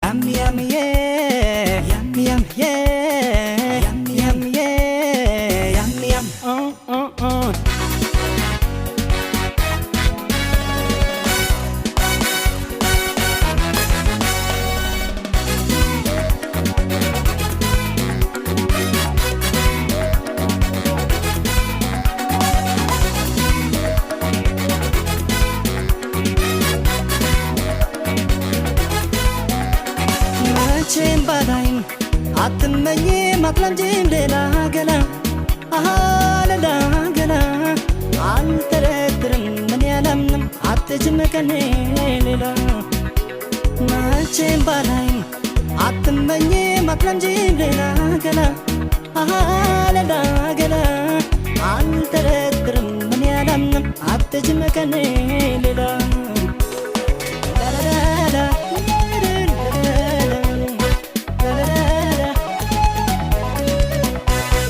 Yummy yummy yeah, yummy yum yeah, yummy yum yeah, yummy yum. Oh oh oh. መቼም ባላይም አትመኝም አትለምጂም ሌላ ገላ፣ አሃ ሌላ ገላ። አልጠረጥርም ምን ያላምንም አትጅም ከኔ ሌላ። መቼም ባላይም አትመኝም አትለምጂም ሌላ ገላ፣ አሃ ሌላ ገላ። አልጠረጥርም ምን ያላምንም አትጅም ከኔ